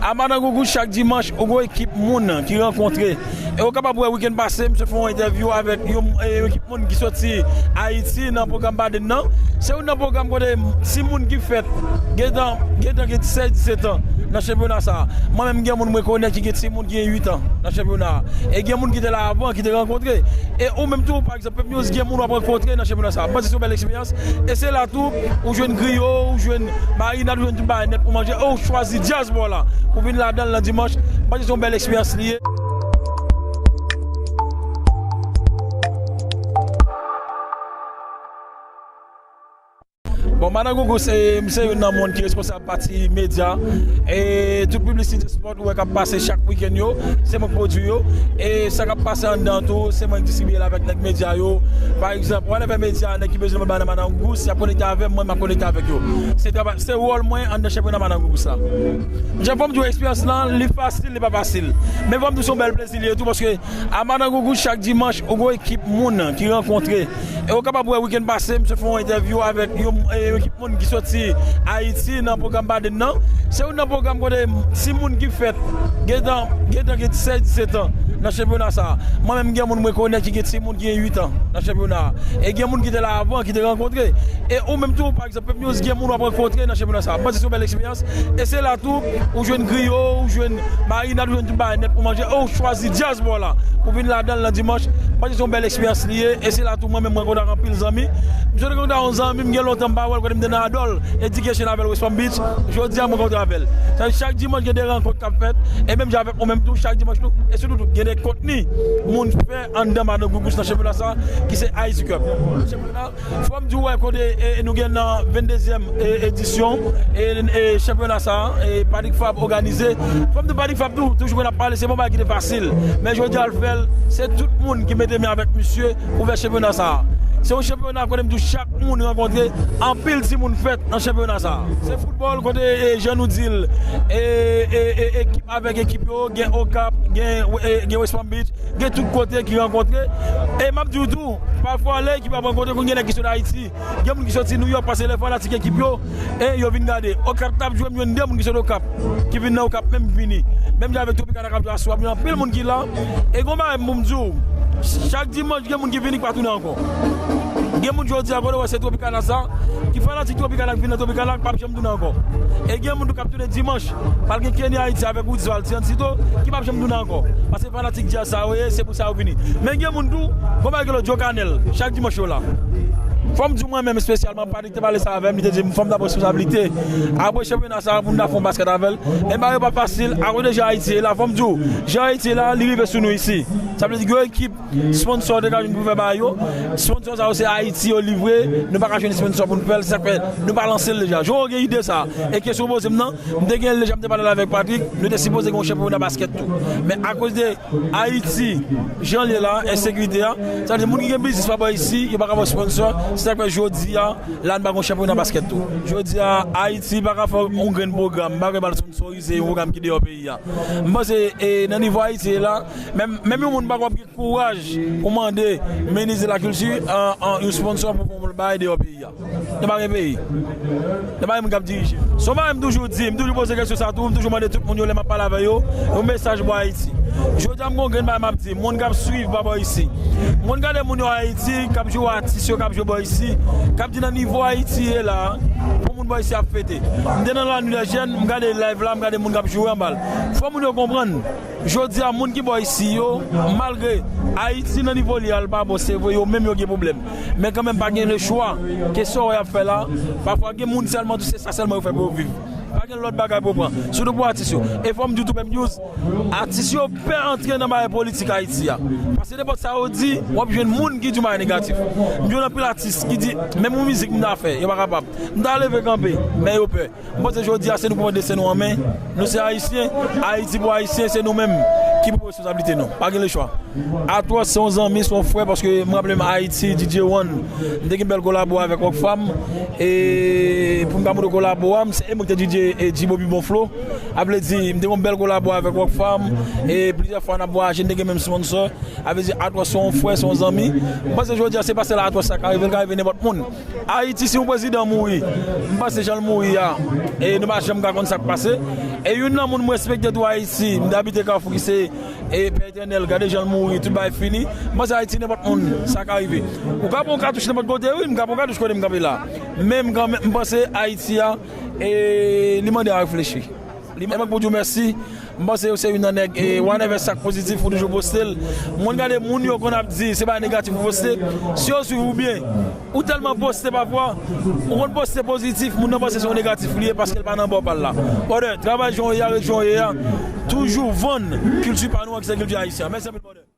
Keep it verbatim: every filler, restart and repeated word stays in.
A Madan Gougous, chak dimanch, ou gon ekip moun ki rankontre. E ou kapab wè, wikenn pase, m sot fè yon entèvyou avèk yon, e, yon ekip moun ki soti Ayiti nan pwogram Baden nan. Se youn nan pwogram kote timoun ki fèt gentan, gentan gen sèz, disèt an nan chanpyona sa a. Mwen menm, gen moun mwen konèt ki gen timoun ki gen uit an nan chanpyona a. E gen moun ki te la avan, ki te rankontre. E ou menm tou, pa egzanp, Pep News, gen moun w ap rankontre nan chanpyona sa a. M panse se yon bèl eksperyans. E se la tou, ou jwenn griyo, ou jwenn marinad, ou jwenn tout bagay nèt pou manje. E ou chwazi djaz pa w la pou vin ladan l nan dimanch. M panse se yon bèl eksperyans li ye. Bon, Madan Gougous, e, m se youn nan moun ki responsab pati medya. E tout piblisite spòt ou wè k ap pase chak wikenn yo, se mwen k pwodui yo. E sa k ap pase anndan tou, se mwen k distribiye l avèk nèg medya yo. Pa egzanp, whatever medya, nèg ki bezwen mwen ba nan Madan Gougous, y ap konekte avè m, mwen, m ap konekte avèk yo. Se travay, se wòl mwen anndan chanpyona Madan Gougous la. Jan fò m di w, eksperyans lan, li fasil, li pa fasil. Men fò m di w, se yon bèl plezi li ye tou, paske a Madan Gougous, chak dimanch, ou gon ekip moun ki rankontre. E ou kapab wè, wikenn pase, m sot fè yon entèvyou avèk yon, e, yon ekip moun ki soti Ayiti nan pwogram Baden nan. Se youn nan pwogram kote timoun ki fèt gentan, gentan gen sèz, disèt an nan chanpyona sa a. Mwen menm, gen moun mwen konèt ki gen timoun ki gen uit an nan chanpyona a. E gen moun ki te la avan, ki te rankontre. E ou menm tou, pa egzanp, Pep News, gen moun w ap rankontre nan chanpyona sa a. M panse se yon bèl eksperyans. E se la tou, ou jwenn griyo, ou jwenn marinad, ou jwenn tout bagay nèt pou manje. E ou chwazi djaz pa w la pou vin ladan l nan dimanch. M panse se yon bèl eksperyans li ye. E se la tou, mwen menm, mwen rankontre ak anpil zanmi. M sot rankontre ak yon zanmi m gen lontan m pa wè l, kote m te nan Adol Education avè l West Palm Beach. Jodi a, mwen rankontre avè l. Sa vle di, chak dimanch, gen de rankont k ap fèt. E menm jan avèk ou menm tou, chak dimanch tou. E sitou tou, gen de kontni moun fè anndan Madan Gougous nan chanpyona sa a, ki se Haiti Cup. Chanpyona, fò m di w, wè, kote, e, e, nou gen nan venndezyèm, e, edisyon, e, e, chanpyona sa a, e, Patrick Fabre òganize. Fò m di w, Patrick Fabre tou, toujou konn ap pale, se pa yon bagay ki te fasil. Men jodi a, l fè l, se tout moun ki mete men avèk misye pou fè chanpyona sa a. Se yon chanpyona kote m di w, chak moun rankontre, anpil timoun fèt nan chanpyona sa a. Se foutbòl kote, e, jan nou di l, e, e, e, ekip avèk ekip yo, gen Okap, gen, e, gen West Palm Beach, gen tout kote ki rankontre. E m ap di w tou, pafwa lè ekip ap rankontre, konn gen nèg ki sot Ayiti, gen moun ki soti Nouyòk, paske lè fanatik ekip yo, e yo vin gade. Okap t ap jwe, m jwenn de moun ki sot Okap, ki vin nan Okap menm vini. Menm jan avèk Tropicana k ap jwe aswè, gen anpil moun ki la. E gon bagay pou m di w, chak dimanch gen moun ki vini, ki pa tounen ankò. Gen moun jodi a, kote w wè se Tropicana sa, ki fanatik Tropicana, ki vin nan Tropicana, ki p ap janm tounen ankò. E gen moun tou k ap tounen dimanch, pral gen Kenny Haiti avèk Woodsval, Tiancito, ki p ap janm tounen ankò. Paske fanatik djaz sa yo ye, se pou sa yo vini. Men gen moun tou, gon bagay ki rele Joe Canel, chak dimanch yo la. Fò m di w, mwen menm espesyalman, Patrick te pale sa avè m, li te di m fò m ta pran responsablite apre chanpyona sa pou m ta fè yon baskèt avè l. E bagay yo pa fasil, akoz de jan Ayiti ye la, fò m di w, jan Ayiti ye la, li rive sou nou isi. Sa vle di gen yon ekip sponsò te ka jwenn pou fè bagay yo. Sponsò sa yo se Ayiti yo livre, nou pa ka jwenn sponsò pou n fè l, se sa k fè nou pa lanse l deja. Jan w gen ide sa, e kesyon w poze m nan, m te gen l deja, m te pale l avèk Patrick, nou te sipoze gen yon chanpyona baskèt tou. Men akoz de Ayiti, jan l ye la, ensekirite a, sa vle di moun ki gen biznis pa bò isi, yo pa ka fè sponsò, se sa k fè jodi a, la n pa gen yon chanpyona baskèt tou. Jodi a, Ayiti pa ka fè yon grenn pwogram, pa ka ba l sponsorize yon pwogram ki deyò peyi a. M panse, e, nan nivo Ayiti ye la, menm, menm yon moun pa ka gen kouraj pou mande minis de la kilti, an, an, yon sponsò pou fè yon bagay deyò peyi a. Nou pa gen peyi. Nou pa gen moun k ap dirije. Se yon bagay m toujou di, m toujou poze kesyon sa tou, m toujou mande tout moun yo lè m ap pale avè yo, yon mesaj pou Ayiti. Jodi a, m gon grenn bagay m ap di, moun k ap swiv pa bò isi. Moun gade moun yo Ayiti, k ap jwe atis yo, k ap jwe bò isi, k ap di nan nivo Ayiti ye la, pou moun bò isi ap fete. M te nan La Nuit des Jeunes, m gade live la, m gade moun k ap joure anba l. Fò moun yo konprann. Jodi a, moun ki bò isi yo, malgre Ayiti nan nivo li a, l pa bon, se vre, yo menm yo gen pwoblèm. Men kanmenm, pa gen lechwa ke sa w wè y ap fè la. Pafwa, gen moun sèlman, tou se sa sèlman yo fè pou yo viv. Pa gen lòt bagay pou yo pran. Sitou pou atis yo. E fò m di w tou, Pep News, atis yo pè antre nan bagay politik Ayiti a. Paske nenpòt sa yo di, w ap jwenn moun ki di w bagay negatif. M jwenn anpil atis ki di, menm yon mizik m ta fè, yo pa kapab. M ta leve kanpe, men yo pè. M panse jodi a se nou k pran desten nou an men. Nou se Ayisyen, Ayiti pou Ayisyen, se nou menm ki pou pran responsablite nou. Pa gen lechwa. Atwòs se yon zanmi, se yon frè, paske m raple m Ayiti, D J One, m te gen bèl kolabo avèk Rockfam. E pou m ka montre kolabo a, m se, e mwen ki te D J e Djibo pi bon flo. A vle di, m te gen yon bèl kolabo avèk Rockfam. E plizyè fwa n ap vwayaje, n te gen menm sponsò. A vle di, Atwòs se yon frè, se yon zanmi. M panse jodi a, se pa sèl Atwòs sa ka rive, l ka rive nenpòt moun. Ayiti, si yon prezidan mouri, m panse jan l mouri a, e nou pa janm ka konn sa k pase. E youn nan moun m respekte tou Ayiti, m te abite Kafou ki se e Pè Etènèl, gade jan l mouri, tout bagay fini. M panse Ayiti nenpòt moun, sa ka rive. Ou ka pran katouch nenpòt kote, wi, m ka pran katouch kote m kanpe la. Men m kanmenm, m panse Ayiti a, e, li mande a reflechi. Li mande pou di w mèsi. M panse ou se youn nan nèg, e, whatever sa k pozitif, ou toujou poste l. M konn gade moun yo konn ap di, se pa negatif ou poste. Si yo swiv ou byen, ou tèlman poste pafwa, ou konn poste pozitif, moun nan panse se yon negatif li ye paske l pa nan bò pa l la. Brother, travay jan w ye a, ret jan w ye a, toujou vann kilti pa nou an ki se kilti ayisyen an. Mèsi anpil, brother.